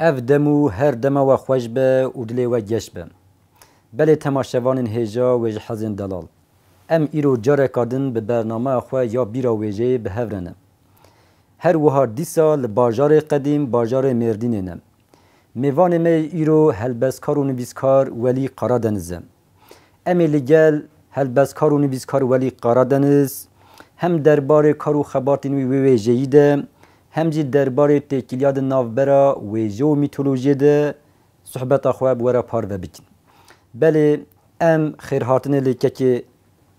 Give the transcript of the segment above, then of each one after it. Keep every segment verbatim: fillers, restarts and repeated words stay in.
Ev dem û her dema we xweş be û dilê we geş be. Belê temaşevanên hêja wê ji hezên delal. Em îro careka din bi bernameya xwe ya Bîra Wêjeyê bi hev re ne. Her wiha dîsa li bajarê qedîm, bajarê Mêrdînê ne. Mêvanê me yê îro helbestkar û nivîskar Welî Karadeniz e. Em ê li gel helbestkar û nivîskar Welî Karadeniz hem derbarê kar û xebatên wî wê wêjeyî de, hem jî derbarê têkiliya di navbera wêje û mîtolojiyê de sohbeta xwe bi we re parve bikin. Belê em xêrhatinê li kekê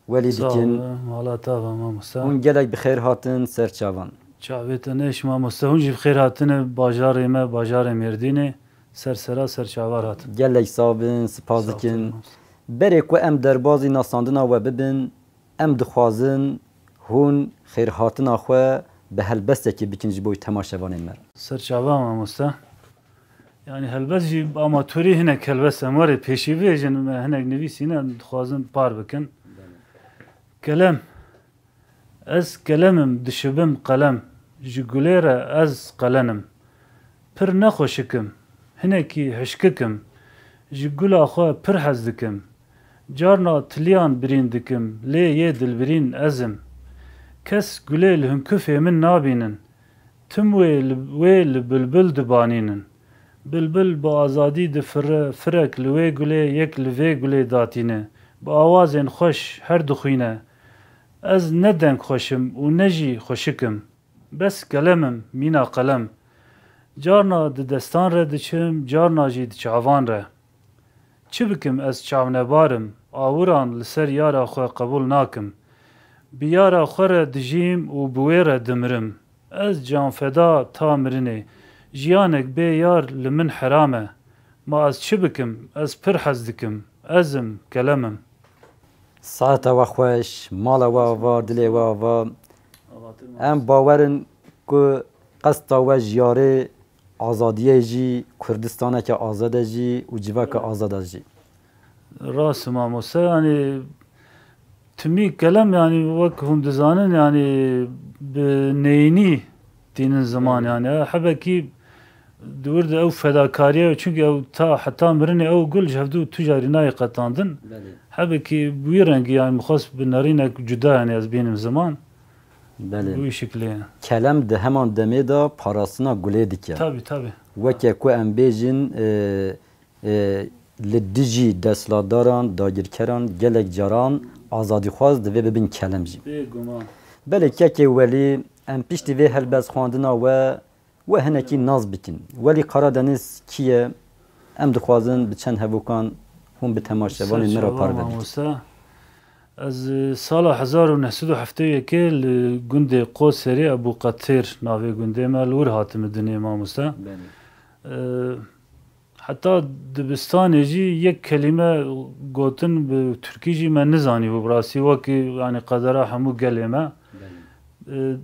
Welî Sağ dikin. Olun, mala te ve mamoste. Hûn gelek bi xêr hatin ser çavan. Çavê te neş mamoste, hûn jî bi xêr hatine bajarê me, bajarê Mêrdînê, ser sera ser çavar hatin. Gelek sax bin, spas Sağ dikin. Olun. Berê ku em derbazî nasandina we bibin, em dixwazin hûn xêrhatina xwe bi helbestekê bikin ji bo temaşevanên me. Ser çava mamoste. Yani helbest jî amatorî hinek helbest em warê pêşî vêjin me hinek nivîsîne em dixwazin par bikin. Belê. Kelem. Ez kelem im, dişibim qelem. Ji gulê re ez qelen im. Pir ne xweşik im, hinekî hişkik im. Ji gula xwe pir hez dikim. Carna tiliyan birîn dikim, lê yê dilbirîn ez im. Kes gulê li hinkufê min nabînin. Tim wê li, wê li bilbil dibanînin. Bilbil bi azadî difire, firek li wê gulê, yek li vê gulê datîne. Bi awazên xweş her dixwîne. Ez ne dengxweş im û ne jî xweşik im. Bes kelem im, mîna qelem. Carna di destan re diçim, carna jî di çavan re. Çi bikim ez çavnebar im, awiran li ser yara xwe qebûl nakim. Bi yara xwe re dijîm û bi wê re dimirim. Ez canfeda ta mirinê. Jiyanek bê yar li min heram e. Ma ez çi bikim? Ez pir hez dikim. Ez im, kelem im. Saeta we xweş, mala we ava, dilê we ava. Em bawer in ku qesta we ji yarê azadiyê jî, Kurdistaneke azad e jî û civaka azad e jî. Rast e mamoste, yani timî kelem yani wek hûn dizanin yani bi neyînî tînin ziman yani. Hebekî di wir de ew fedakariye, çunkî ew ta heta mirinê ew gul ji hevdû tu carî nayê qetandin. Belê. Hebekî bi wî rengî yani min xwest bi nerînek cuda yani ez bînim ziman. Belê. Bi wî şiklê. Kelem di heman demê de parastina gulê dike. Tabii, tabii. Weke ku em bêjin, e, e, li dijî desthilatdaran, dagirkeran gelek caran azadîxwaz divê bibin kelem jî. Bêguman. Belê kekê Welî, em piştî vê helbestxwandina we, we hinekî nas bikin. Welî Karadeniz kî ye? Em dixwazin bi çend hevokan hûn bi temaşevanên me re parve bikin. Mamoste, ez, e, sala hezar û neh sed û heftê û yekê li gundê Qoserê, Ebû Qetêr navê gundê me, li wir hatime dinê mamoste. Belê. E, Heta dibistanê jî yek kelîme gotin bi tirkî jî me nizanîbû bi rastî, wekî, yanî, qedera hemû gelê me. Belê. E,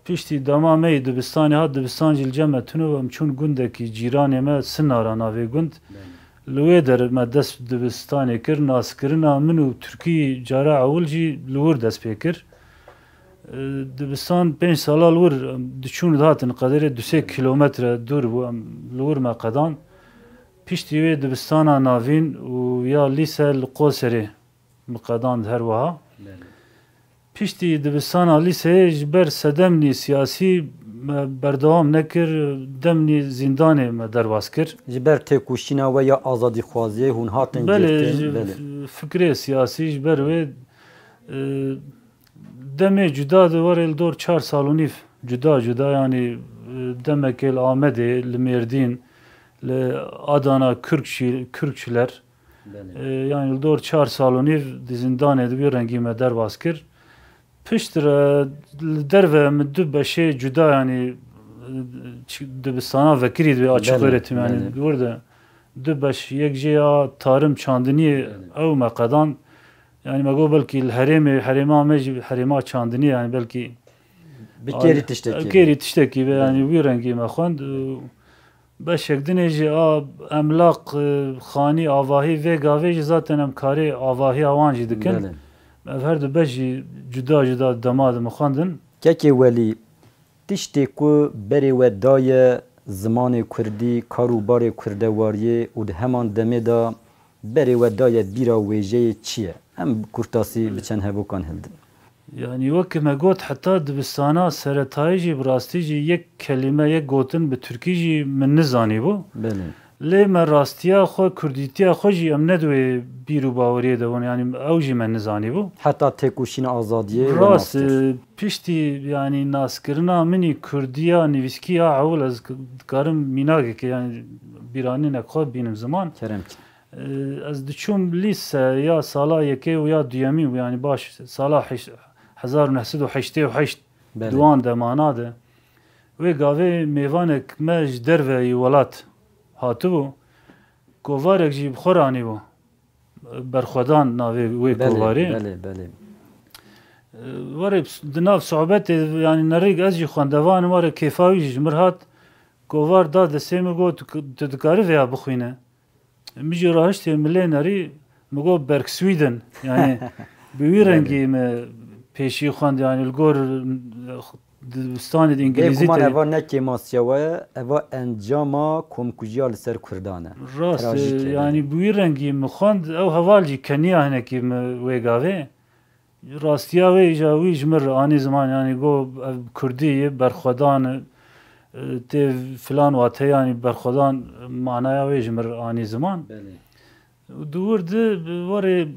piştî dema me yê dibistanê hat, dibistan jî li cem me tune bû, em çûn gundekî cîranê me, Sinara navê gund. Belê. Li wê der me dest bi dibistanê kir, naskirina min û tirkî cara ewil jî li wir dest pê kir. E, dibistan pênc sala li wir, em diçûn dihatin, qederê du sê kilometre dûr bû, em li wir me qedan. Piştî wê dibistana navîn û ya lîse li Qoserê min qedand her wiha. Belê. Piştî dibistana lîseyê ji ber sedemnî siyasî me berdewam nekir, demnî zîndanê me derbas kir. Ji ber têkoşîna we ya azadîxwaziyê hûn hatin Belê, girtin? Ji Belê. Fikrê siyasî ji ber wê, e, demê cuda de warê li dor çar sal û nîv cuda cuda, yanî, e, demekê li Amedê, li Mêrdîn, li Adana Kürkçi-, Kürkçiler, Belê. e, yanî li dor çar sal û nîv di zîndanê de wî rengî me derbas kir. Piştre li derve min du beşê cuda, yanî, e, çi-, dibistana vekirî divê açık Belê, öğretim, yanî, belê. Di wir de du beş, yek jê ya tarim çandiniyê Belê. ew me qedan. Yanî me got belkî li herêmê, herêma me jî herêma çandiniyê, yanî belkî Bi kêrî tiştekî. Kêrî tiştekî be, yanî Belê. wî rengî me xwend. Beşek dinê jî a emlaq, e, xanî, avahî vê gavê jî zaten em karê avahiya wan jî dikin. Belê. Ev her du beş jî cuda cuda dema de min xwendin. Kekê Welî, tiştê ku berê we daye zimanê kurdî, kar û barê kurdewariyê û di heman demê de berê we daye bîra wêjeyê çi ye? Em bi kurtasî bi çend hevokan hildin. Yanî weke me got, heta dibistana seretayî jî bi rastî jî yek kelîme, yek gotin bi tirkî jî min nizanîbû. Belê. Lê me rastiya xwe, kurdîtiya xwe jî em ne di wê bîr û baweriyê de bûn. Yanî ew jî me nizanîbû. Heta têkoşîna azadiyê we Rast, nas kir. e, piştî, yanî naskirina min î kurdiya nivîskî ya ewil ez k-, dikarim mînakekê, yanî bîranînek xwe bînim ziman. Kerem kî. E, ez diçûm lîse ya sala yekê û ya duyemî bû, yanî baş sala heş-, hezar û neh sed û heştê û heşt Belê. di wan demana de. Wê gavê mêvanek me ji derveyî welat hatibû, kovarek jî bi xwe ranîbû. Berxwedan navê wê Belê, kovarê. belê, belê. E, Were di nav sohbetê, yanî nerîk ez jî xwendevan im, were kêfa wî jî ji mir hat. Kovar da destê min, got, "Tu dikarî vêya bixwîne?" Min jî rahiştê, min lê nerî, min got, "Berg Sweden." Yanî bi wî Belê. rengî min pêşî xwend, yanî li gor dibistanê de Bêguman îngilîzî te eva ne kêmasiya we ye, eva encama komkujiya li ser Kurdan e. Rast e, Trajîk e, yanî belê. bi wî rengî min xwend, ew heval jî keniya hinekî min wê gavê. Rastiya wê îja wî ji min re anî ziman, yanî got, "Ev kurdî ye, berxwedan e, tê filan wate, yanî berxwedan manaya wê ji min re anî ziman." Belê. Û di wir de warê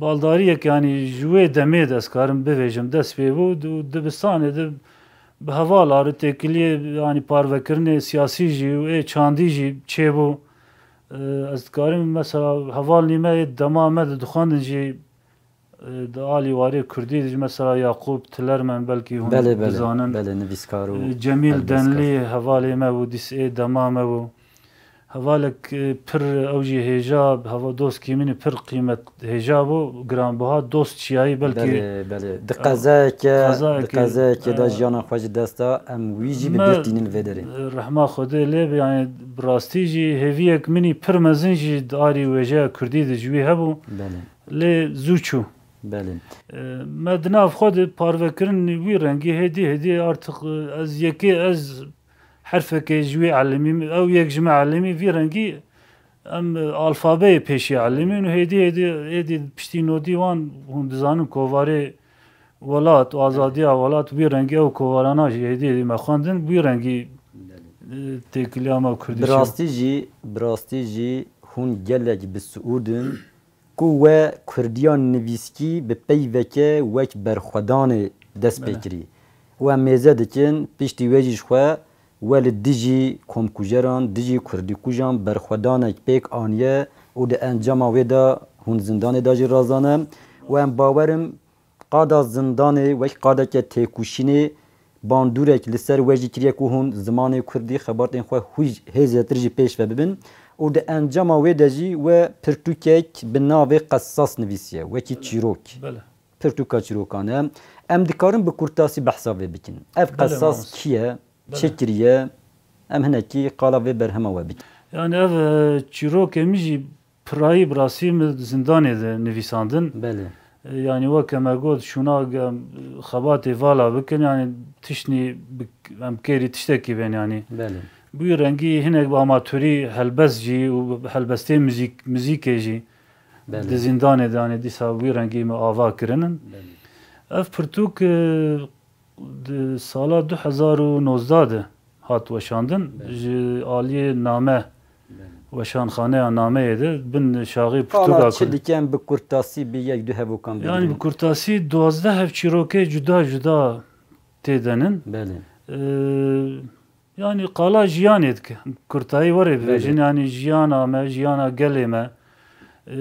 baldariyek, yanî ji wê demê de ez karim bivêjim, dest pê bû. Di, dibistanê de bi hevala re têkiliyê, yanî parvekirinê siyasî jî û ê çandî jî çêbû. E, ez dikarim mesela hevalnî me yê dema me de dixwendin jî, e, di alî warê kurdî de jî mesela Yaqûb Tilermen belkî hûn Belê, belê, dizanin. belê, nivîskar û E, Cemîl helbestkar. Denlî hevalê me bû, dîs ê dema me bû. Hevalek, e, pir ew jî hêja, heva dostkî min pir qîmet hêja bû, giranbiha dost çiyayî belkî Belê, belê. Di Ew qezayeke, qezayeke, di qezayeke de e, jiyana xwe ji dest da, em wî jî bi me, bîr tînin vê derê. e, rehma Xwedê lê be, yanî bi rastî jî hêviyek min î pir mezin jî di arî wêjeya kurdî de ji wî hebû. Belê. Lê zû çû. Belê. E, me di nav xwe de parvekirin wî rengî hêdî hêdî artık, e, ez yekê ez herfekê ji wî elimîm, ew yek ji me elimî, vî rengî em, e, alfabeyê pêşî elimîn û hêdî hêdî êdî piştî nodî wan hûn dizanin kovarê welat û azadiya welat wî rengî ew kovarana jî hêdî hêdî me xwendin, wî rengî, e, têkiliya me û Bi kurdî çû. rastî jî, bi rastî jî hûn gelek bi siûd in. Ku we kurdiya nivîskî bi peyveke wek berxwedanê dest pê Bele. kirî. Û em mêze dikin, piştî wê jî ji xwe we li dijî komkujeran, dijî kurdîkujan berxwedanek pêk aniye û di encama wê de hûn zindanê de jî razane. Û em bawer im, qada zindanê wek qadeke têkoşînê bandorek li ser we jî kiriye ku hûn zimanê kurdî, xebatên xwe hû hê zêtir jî pêş ve bibin û di encama wê de jî we pirtûkek bi navê Qesas nivîsiye, wekî çîrok. Bele. Pirtûka çîrokan e. Em dikarin bi kurtasî behsa vê bikin. Ev Bele, Qesas mamoste. kî ye? Bele. Çi kiriye? Em hinekî qala vê berhema we bikin. Yani ev, e, çîrokê min jî pirayî bi rastî min zindanê de nivîsandin. Belê. E, yanî weke me got, şûna ge-, xebatê vala bikin, yanî tiştnî bi-, em kêrî tiştekî bên, yanî. Belê. Bi wî rengî hinek bi amatorî helbest jî û helbestê muzîk-, muzîkê jî Belê. di zindanê de, yanî dîsa bi wî rengî me ava kirinin. Belê. Ev pirtûk, e, Di sala du hezar û nozdeh de hat weşandin. Belê. Ji aliyê name, Belê. weşanxaneya nameyê de bin şaxî Qala pirtûka çi Kurd. dike em bi kurtasî bi yek du hevokan Yani bigrin. bi kurtasî duwazdeh ev çîrokê cuda cuda tê denin. Belê. Ee, Yani qala jiyanê dike. Kurtayî were Belê. bibêjin, yani jiyana me, jiyana gelê me, e,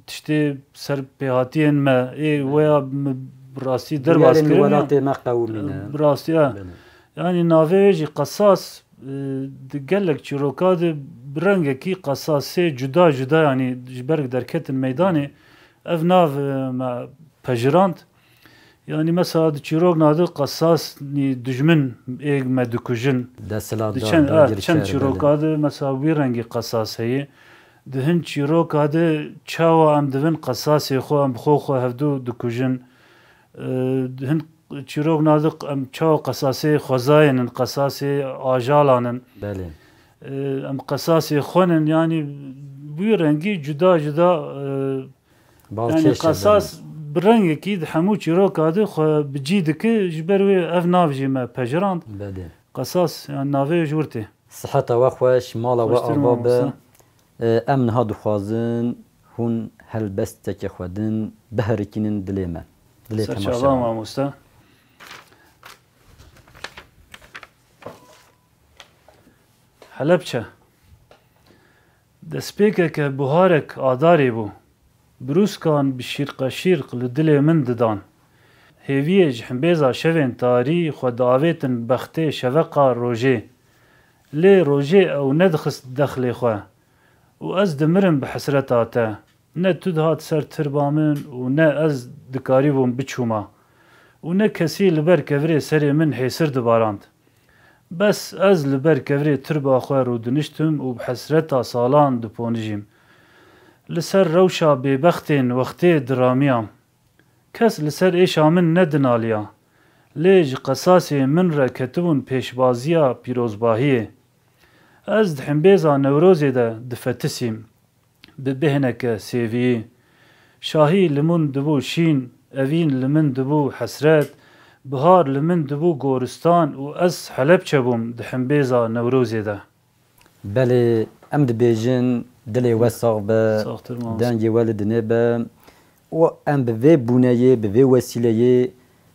tiştê serpêhatiyên me, ê weya min bi rastî derbas Diyarên kirine. welatê me qewimîne. Bi rastî, ya. Belê. Yani navê wê jî Qesas, e, di gelek çîroka de bi rengekî qesasê cuda cuda, yani ji ber derketin meydanê, ev nav, e, me pejirand. Yani mesela di çîrok nade qesasnî dijmin ê me dikujin. Desthilatdar, Di çend, ha, dagirker, çend belê. çîroka de mesela wî rengî qesas heye. Di hin çîroka de çawa em divin qesasê xwe, em bi xwe xwe hevdu dikujin. Ee, di hin çîrok nadik em çawa qesasê xwezayên in, qesasê ajalan in. Belê. E, Em qesasê xwe nin, yanî bi wî rengî cuda cuda e, Bal yanî kêş e, qesas bi rengekî di hemû çîroka de xwe bi cî dike, ji ber wê ev nav jî me pejirand. Belê. Qesas, yanî navê ji wir tê. Siheta we xweş, mala we Xweştir ava be. mamoste. E, Em niha dixwazin hûn helbesteke xwe din biherikînin dilê me. Dilê Ser temaşevan. çava mamoste. Helepçe. Destpêkeke buharek adarê bû. Brûskan bi şîrqeşîrq li dilê min didan. Hêviyê ji himbêza şevên tarî xwe diavêtin bextê şeveqa rojê. Lê rojê ew nedixist dexlê xwe. Û ez dimirim bi hesreta te. Ne tu dihat ser tirba min û ne ez dikarîbûm biçûma. Û ne kesî li ber kevirê serê min hêsir dibarand. Bes ez li ber kevirê tirba xwe rûdiniştim û bi hesreta salan diponijîm. Li ser rewşa bêbextên wextê diramiyam. Kes li ser êşa min nedinaliya. Lê ji qesasê min re ketibûn pêşbaziya pîrozbahiyê. Ez di himbêza Newrozê de difetisîm. Bi bêhneke sêviyî. Şahî li min dibû şîn, evîn li min dibû hesret, bihar li min dibû goristan û ez Helepçe bûm di himbêza Newrozê de. Belê, em dibêjin dilê we sax be, Saxtir mamoste. Dengê we li dinê be. Û em bi vê bûneyê, bi vê wesîleyê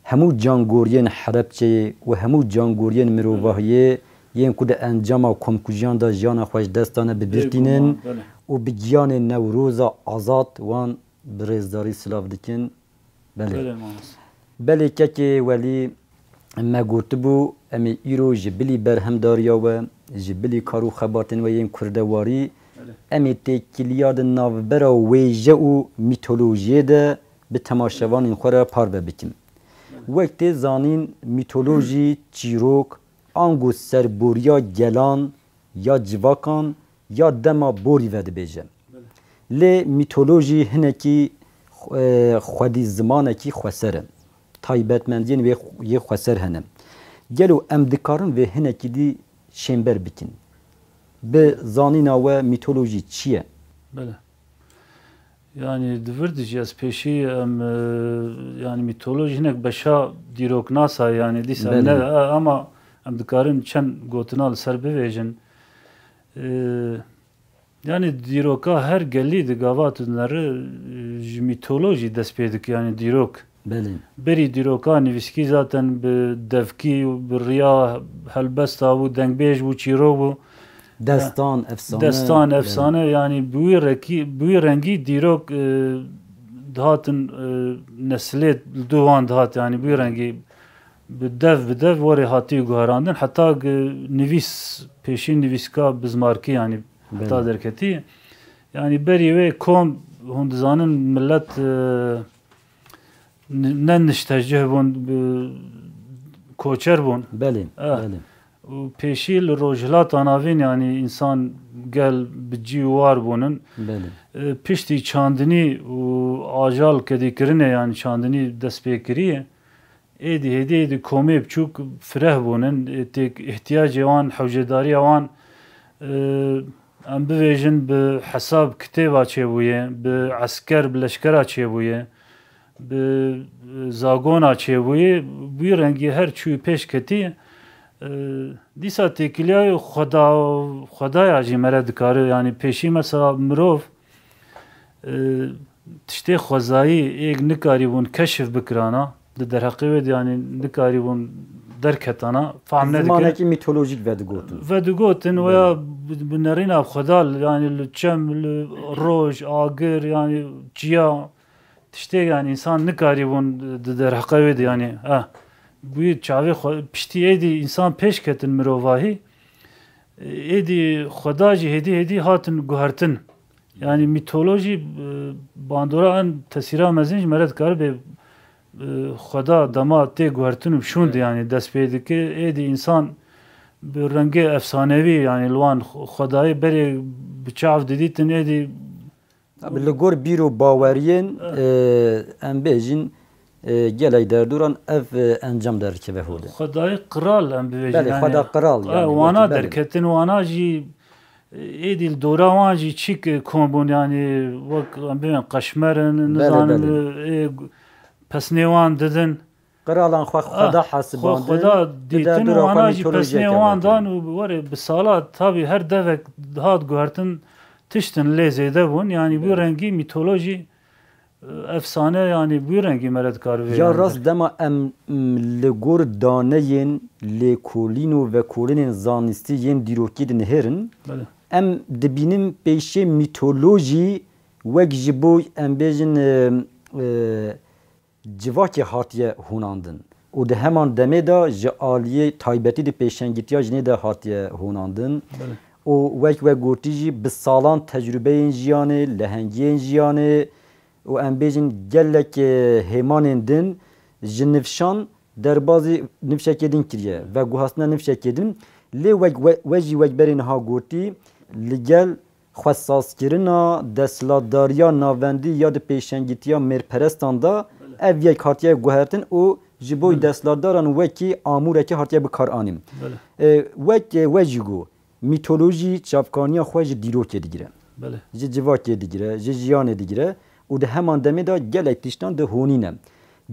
hemû cangoriyên Helepçeyê û hemû cangoriyên mirovahiyê yên ku di encama komkujiyan de jiyana xwe ji dest dane bi bîr tînin Belê. û bi giyanê Newroza azad wan bi rêzdarî silav dikin. Belê. Belê mamoste. Belê kekê Welî, me gotibû, em ê îro ji bilî berhemdariya we, ji bilî kar û xebatên we yên kurdewarî, Belê. em ê têkiliya di navbera wêje û mîtolojiyê de bi temaşevanên xwe re parve bikin. Wek tê zanîn, mîtolojî çîrok, ango serboriya gelan ya civakan ya dema borî vedibêje. Lê mîtolojî hinekî, e, xwedî zimanekî xweser e. Taybetmendiyên wê yê xweser hene. Gelo em dikarin vê hinekî dî şênber bikin? Bi zanîna we mîtolojî çi ye? Belê. Yanî di vir de jî ez pêşî em, e, yanî mîtolojî hinek beşa dîroknasa, yanî dîsa Belê. Ne, e, ama em dikarin çend gotina li ser bivêjin. E, Yanî dîroka her gelî di gava tu dineri, e, ji mîtolojî dest pê dike, yanî dîrok. Belê. Berî dîroka nivîskî zaten bi devkî û bi riya helbesta bû, dengbêj bû, çîrok bû. Destan, efsane. Destan, Belê. Efsane, yanî bi wî rekî, bi wî rengî dîrok, e, dihatin, e, nesilê li dû wan dihat, yanî bi wî rengî bi dev bi dev werê hatî guherandin. Heta ki nivîs, pêşî nivîska bizmarkî, yanî heta Belê. Derketî. Yanî berî wê kom, hûn dizanin, millet, e, n-, ne niştecih bûn, bi, koçer bûn. Belê, Ah. Belê. Û pêşî li Rojhilata Navîn, yanî însan gel bi cî û war bûnin. Belê. E, piştî çandinî û ajal kedîkirinê, yanî çandinî dest pê kiriye. Êdî hêdî êdî komê biçûk fireh bûnin. E, têk ihtiyacê wan, hewcedariya wan, e, em bivêjin bi hesab kitêba çêbûye, bi esker, bi leşkera çêbûye, bi, e, zagona çêbûye. Wî rengî her çûyî pêş ketî. E, dîsa têkiliyayê xweda, xwedaya jî mere dikare, yanî pêşî mesela mirov, e, tiştê xwezayî êk nikarîbûn keşif bikirana, di derheqê wê de, yanî nikarîbûn derketana, fehm nedikir. Zimanekî mîtolojîk vedigotin. Vedigotin, weya bi, bi nerîna xweda, yanî li çem, li roj, agir, yanî çiya, tiştê, yanî însan nikarîbûn di derheqê wê de, yanî, eh, bûyî çavê xwe, piştî êdî însan pêş ketin mirovahî, êdî xweda jî hêdî hêdî hatin guhertin. Yanî mîtolojî, e, bandora en tesîra mezin ji me re dikare bê, e, xweda dema tê guhertin û şûn de, yanî dest pê dike. Êdî însan bi rengê efsanevî, yanî li wan xwedayê berê bi çav didîtin, êdî Tabi li gor bîr û baweriyên, e, em bêjin, E, gelek derdoran ev, e, encam derdikeve holê. Xwedayê qral em bibêjin, Belê, yani, xweda qral, e, yani, wana belê. Derketin, wana jî, e, êdî li dora wan jî çîk, e, kom bûn, yani, wek em bibên qeşmer in, Belê, nizanim, belê. e, pesnê wan didin. Qiralan xwe Ah, xweda xwe hesibandin, xweda di dîtin, derdora xwe wana jî mîtolojiyeke pesnê wan hatiye. dan û were bi sala tabî her devek hat guhertin tiştin lê zêde bûn. Yani, bu Belê. rengî mîtolojî, e, efsane, yani, bu rengî me re dikar vê Ya yani. rast dema em, m, li gor daneyên lêkolîn û vekolînên zanistî yên dîrokî dinihêrin, Belê. em dibînin pêşê mîtolojî wek ji bo em bêjin, e, e, civakê hatiye hûnandin û di heman demê de ji aliyê taybetî di pêşengitiya jinê de hatiye hûnandin. Belê. Û wek we gotî jî bi salan tecrûbeyên jiyanê, lehengiyên jiyanê û em bêjin gelek, e, hêmanên din ji nifşan derbazî nifşekê din kiriye, veguhastina nifşekê din. Lê wek we, we jî wek berê niha gotî, li gel xwesazkirina desthilatdariya navendî ya di pêşengitiya mêrperestan de ev yek hatiye guhertin û ji bo Belê. desthilatdaran wekî amûrekê hatiye bikaranîn. Belê. E, wek, e, we jî got, mîtolojî çavkaniya xwe ji dîrokê digire. Belê. Ji civakê digire, ji jiyanê digire û di heman demê de gelek tiştan dihonîne.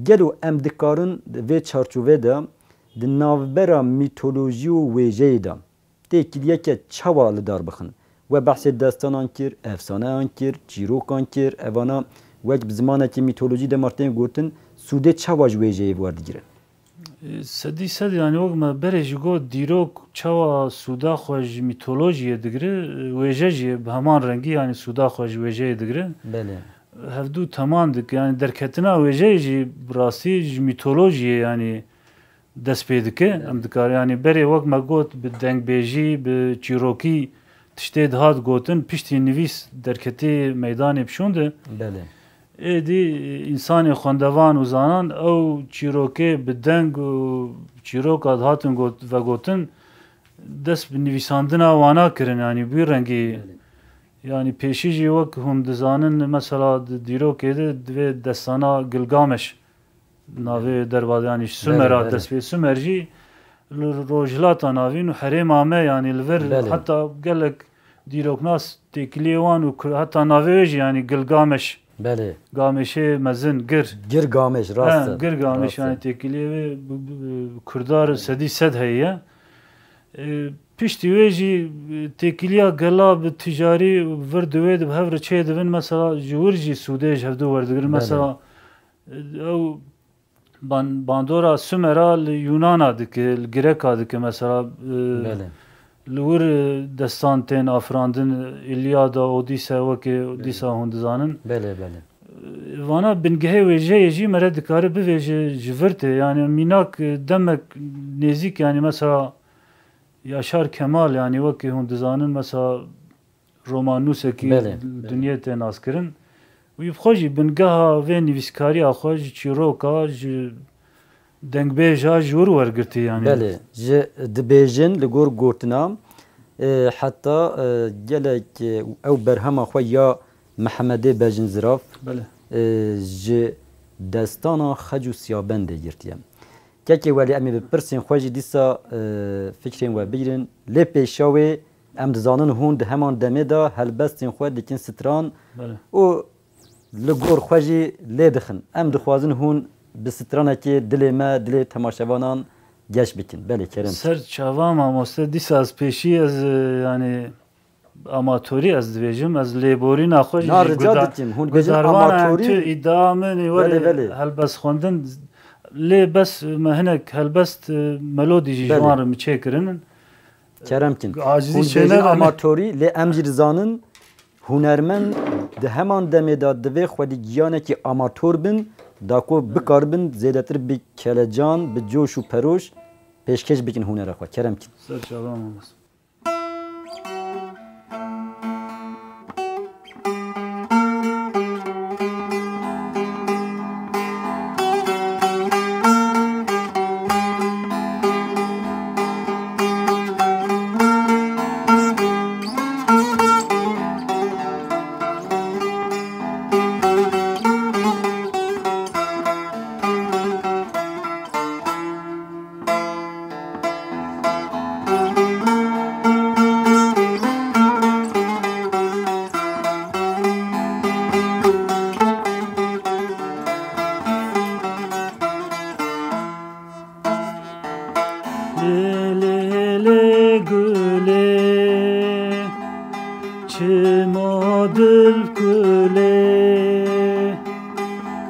Gelo em dikarin vê çarçovê de di navbera mîtolojî û wêjeyê de têkiliyeke çawa li dar bixin? We behsê destanan kir, efsaneyan kir, çîrokan kir. Evana wek bi zimanekî mîtolojî de mar tên gotin, sûdê çawa ji wêjeyê werdigirin? E, sedî sed, yani, wek me berê jî got, dîrok çawa sûda xwe ji mîtolojiyê digire, e, wêje jî bi heman rengî, yani, sûda xwe ji wêjeyê digire. Belê. Hevdû teman dike, yani, derketina wêjeyê jî bi rastî ji mîtolojiyê, yani, dest pê dike. Belê. Em dikare, yani, berê wek me got, bi dengbêjî, bi çîrokî tiştê dihat gotin, piştî nivîs derketî meydanê bi şûn de. Belê. Êdî, e, însanê xwendevan û zanan ew çîrokê bi deng û çîroka dihatin got-, vegotin, dest bi nivîsandina wana kirin, yanî bi wî rengî. Belê. Yanî pêşî jî wek hûn dizanin, mesela di dîrokê de divê destana Gilgameş, navê derbas, yanî ji Belê, Sumer a belê. dest pê. Sumer jî li rojhilata navîn û herêma me, yanî li vir Belê. heta gelek dîroknas têkiliyê wan û ku-, heta navê wê jî, yanî Gilgameş. Belê. Gamêşê mezin, gir. Gir Gameş, rast Ha, e. Gir Gameş, Rast e. yanî têkiliyê wê bi, bi, bi kurdar sedî sed heye. E, piştî wê jî, e, têkiliya gela bi ticarî vir di wê de bi hev re çê dibin, mesela ji wir jî sûdê ji hevdu werdigirin. Belê. Mesela, e, ew ban-, bandora Sumera li Yunana dike, li Greka dike mesela, e, Belê. li wir, e, destan tên afirandin, Îlyada, Odîse, wekê Belê. dîsa hûn dizanin. Belê, belê. E, vana bingehê wêjeyê jî me re dikare bivêje ji vir tê. Yani mînak, e, demek nêzîk, yani mesela Yaşar Kemal, yani wekê hûn dizanin, mesela romannûsekî Belê, belê. dinyê tê naskirin. Wî bi xwe jî bingeha vê nivîskariya xwe ji çîroka, ji dengbêja ji wir wergirtî, yanî. Belê, ji dibêjin li gor gotina, e, heta, e, gelek, e, ew berhema xwe ya Mihemedê Bejin Ziraf, Belê. e, ji destana Xec û Siyabendê girtiye. Kekê welî em ê bi pirsên xwe jî dîsa, e, fikrên we bigirin. Lê pêşa wê em dizanin hûn di heman demê de helbestên xwe dikin stran Belê. û li gor xwe jî lê dixin. Em dixwazin hûn bi stranekê dilê me, dilê temaşevanan geş bikin. Belê, kerem. Ser çava mamoste, dîsa ez pêşî ez, e, yanî amatorî ez dibêjim, ez lêborîna xwe jî Na, ji rica guda-, dikim, hûn bêjin gudarvanan amatorî. Tu îdia min ê were Belê, belê. helbest xwendin. Lê bes me hinek helbest, e, melodî jî ji Belê. wan re mi çêkirinin. Kerem kin. Acizî Hûn çêne bêjin bene. amatorî, lê em jî dizanin hunermend di heman demê de divê xwedî giyanekî amator bin, da ku bikaribin zêdetir bi kelecan, bi coş û peroş pêşkêş bikin hunera xwe. Kerem kin. Ser çava mamoste. Lê lê lê gulê, çima dil kulê.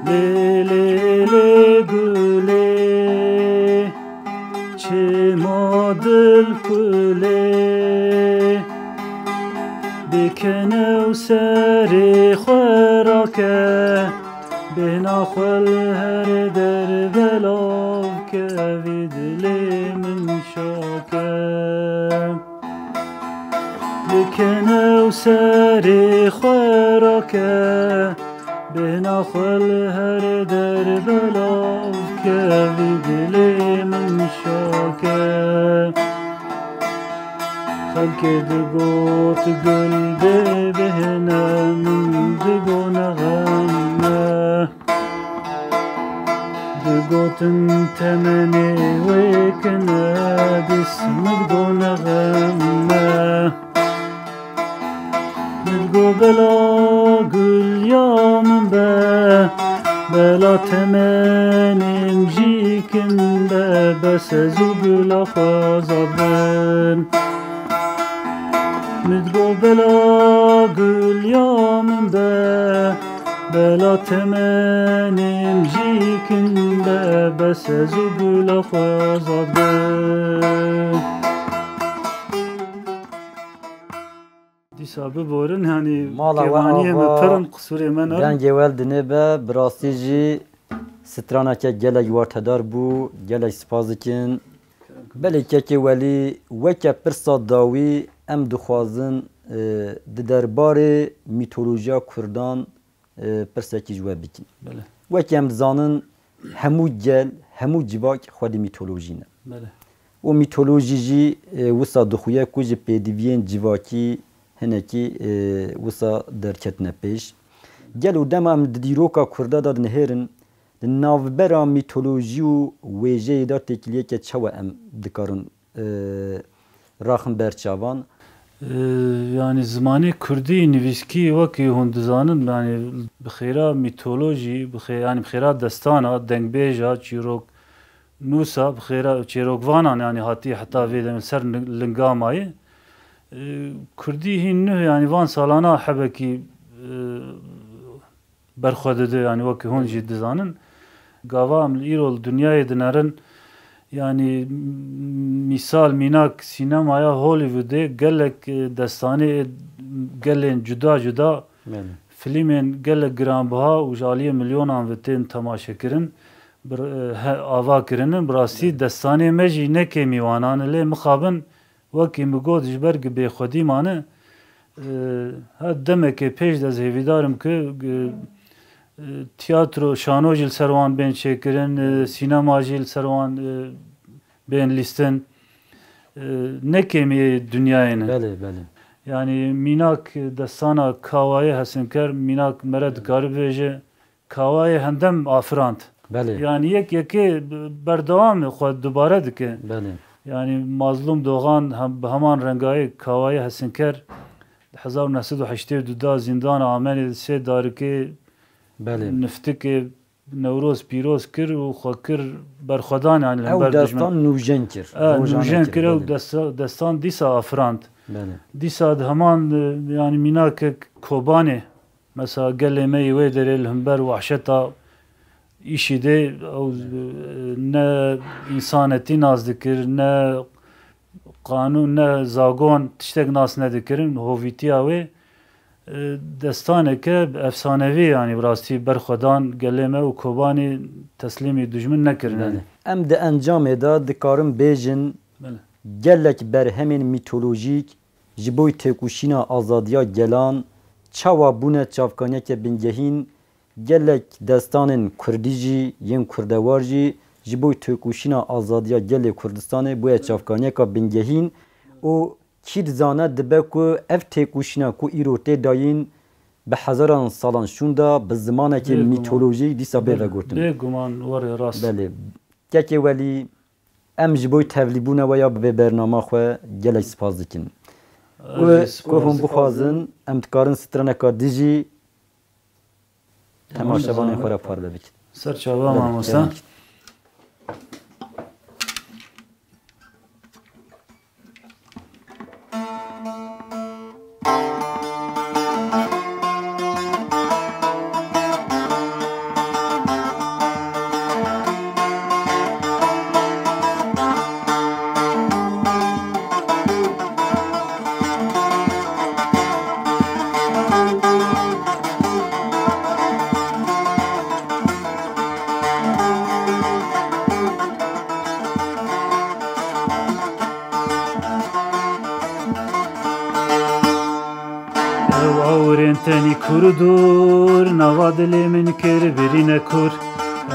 Lê lê lê gulê, çima dil kulê. Bikene û serê xwe rake, bêhna xwe li her der belav ke, vî dilê min şake. Bikene û serê xwe rake, bêhna xwe li her der belav ke, vî dilê min şake. Xelkê digot gul bê bêhne, min digot nexem e. Digotin temenê wê kine, dîs min digot nexem e. Min digot bela gul ya min be, bela temenê min jî kin be, bes ez û gula xwe azad bin. Min digot bela gul ya min be, bela temenê min jî kin be, bes ez û gula xwe azad bin. Dîsa biborin, yanî Mala we kêvaniyê me ava pir in, qisûrê me ne. Dengê we li dinê be, bi rastî jî straneke gelek wertedar bû, gelek spas dikin. Belê kekê Welî, weke pirsa dawî em dixwazin, e, di derbarê mîtolojiya Kurdan, e, pirsekî ji we bikin. Belê. Weke em dizanin, hemû gel, hemû civak xwedî mîtolojî ne. Belê. Û mîtolojî jî, e, wisa dixuye ku ji pêdiviyên civakî hinekî, e, wisa derketine pêş. Gelo dema em di dîroka Kurda de dinihêrin, di navbera mîtolojî û wêjeyê de têkiliyeke çawa em dikarin, e, raxin ber çavan? E, yanî zimanê kurdî, nivîskî wekî hûn dizanin, yanî bi xêra mîtolojî, bi xê-, yanî bi xêra destana, dengbêja, çîrok, nûsa, bi xêra çêrokvanan, yanî hatî heta vê demê ser ni-, linga mayî. E, kurdî hîn nuh, yanî van salana hebekî, e, berxwe dide, yanî wekî hûn jî dizanin. Gava em li îro li dinyayê dinerin, yanî mîsal, mînak, sînemaya Hollywoodê gelek, e, destanê, gelên cuda cuda, Belê. Filmên gelek giranbiha û ji aliyê milyonan ve tên temaşekirin, bir, e, he, ava kirinin. Bi rastî Belê. Destanê me jî ne kêmî wanan e, lê mixabin wekî min got ji ber ku bêxwedî mane. E, her demekê pêş de ez hêvîdar im ku, e, e, tiyatro, şano jî li ser wan bên çêkirin, e, sînema jî li ser wan, e, bên lîstin. E, ne kêmiyê dinyayê ne. Belê, belê. Yanî mînak destana Kawayê Hesinker, mînak mere dikare bibêje, Kawayê hendem afirand. Belê. Yanî yek yekê berdewam e, xwe dubare dike. Belê. Yanî Mazlûm Doxan hem, bi heman rengayê Kawayê Hesinker di hezar û neh sed û heştê û du da zîndana Amenê di sê darikê, Belê. Niftikê Newroz pîroz kir û xwe kir berxwedan, yanî li Ew hember dijmin. Destan nûjen kir. E, Rojane nûjen kir, kir, ew belê. Desta-, destan dîsa afirand. Belê. Dîsa di heman, e, yanî mînakek Kobanê, mesela gelê me yê wê derê li hember wehşeta îşî dê, ew, e, ne însanetî nas dikir, ne qanûn, ne zagon, tiştek nas nedikirin, hovîtiya wê, e, destaneke efsanevî, yanî bi rastî berxwedan gelê me û Kobanî teslîmî dijmin nekirine. Belê. Em di encamê de dikarin bêjin, Belê. Gelek berhemên mîtolojîk ji bo têkoşîna azadiya gelan çawa bûne çavkaniyeke bingehîn, gelek destanên kurdî jî, yên kurdewar jî ji bo têkoşîna azadiya gelê Kurdistanê bûye çavkaniyeka bingehîn û kî dizane dibe ku ev têkoşîna ku îro tê dayîn bi hezaran salan şûnda bi zimanekî Bêguman. Mîtolojîk dîsa bê Bê-, vegotin. Bêguman were rast. Belê. Kekê Welî, em ji bo tevlîbûna we ya bi vê bernama xwe gelek spas dikin. Ez Û jî ku spas hûn dikim. Bixwazin, em dikarin straneka dijî Tamam, temaşevanên tamam. Xwe re parve bikin. Ser çava Belê, mamoste. Kerem. Awirên tenî kûr û dûr, nava dilê min kir birîne kûr.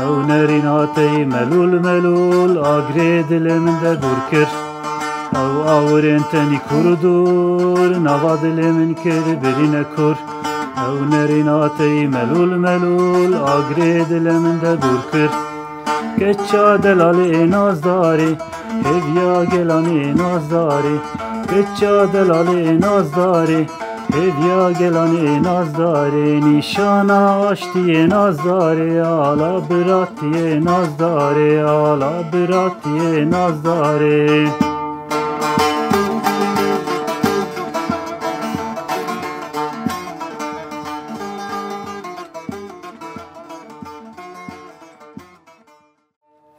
Ew nerîna te yî melûl melûl, agirê dilê min de dûr kir. Ew awirên tenî kûr û dûr, nava dilê min kir birîne kûr. Ew nerîna te yî melûl melûl, agirê dilê min de dûr kir. Keça delalê nazdarê, hêviya gelanê nazdarê. Keça delalê nazdarê, hêviya gelanê nazdarê. Nîşana aştiyê nazdarê, ala biratiyê nazdarê, ala biratiyê nazdarê.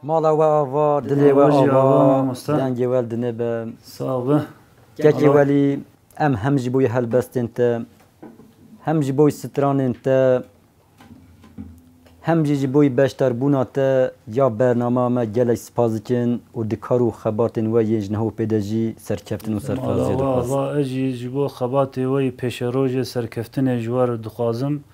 Mala we ava, dilê we Ava jî ava, ava, mamoste. Dengê we li dinê be. Sağ be. Kekê Allah. Welî, em hem ji bo helbestên te, hem ji bo stranên te, hem jî ji bo beşdarbûna te ya bernama me gelek spas dikin û di kar û xebatên we yên ji neho pê de jî serkeftin û serfiraziyê Mala we dixwazim. Ava, ez jî ji bo xebatê we yê pêşerojê serkeftinê ji we re dixwazim.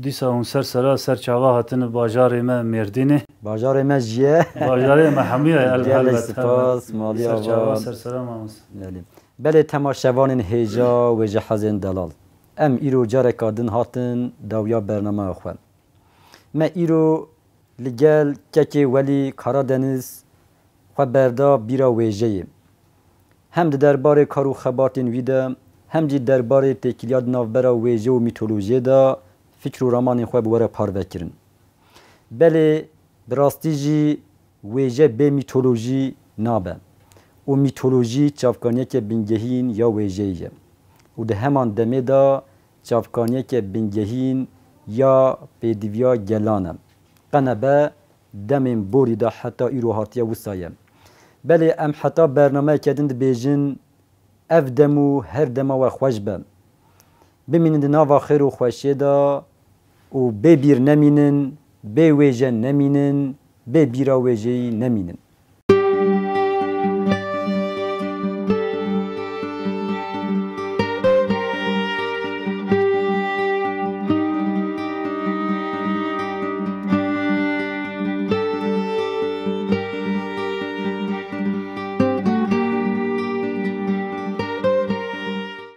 Dîsa hûn ser sera ser çava hatin bajarê me Mêrdînê. Bajarê me jî ye. Bajarê me hemû ye, el-, Gelek helbet, spas, helbet. Malî Ser çava, ava. Ser sera mamoste. Belê. Belê temaşevanên hêja wêjehezên delal. Em îro careka din hatin dawiya bernameya xwe. Me îro li gel kekê Welî Karadeniz xwe berda bîra wêjeyê. Hem di derbarê kar û xebatên wî de, hem jî derbarê têkiliya di navbera wêje û mîtolojiyê de fikr û ramanên xwe bi we re parve kirin. Belê bi rastî jî wêje bê mîtolojî nabe û mîtolojî çavkaniyeke bingehîn ya wêjeyê ye û di heman demê de çavkaniyeke bingehîn ya pêdiviya gelan e. Qe nebe demên borî de heta îro hatiye wisa ye. Belê em heta bernameyeke din dibêjin, ev dem û her dema we xweş be. Bimînin di nava xêr û xweşiyê de û bê bîr nemînin, bê wêje nemînin, bê bîra wêjeyî nemînin.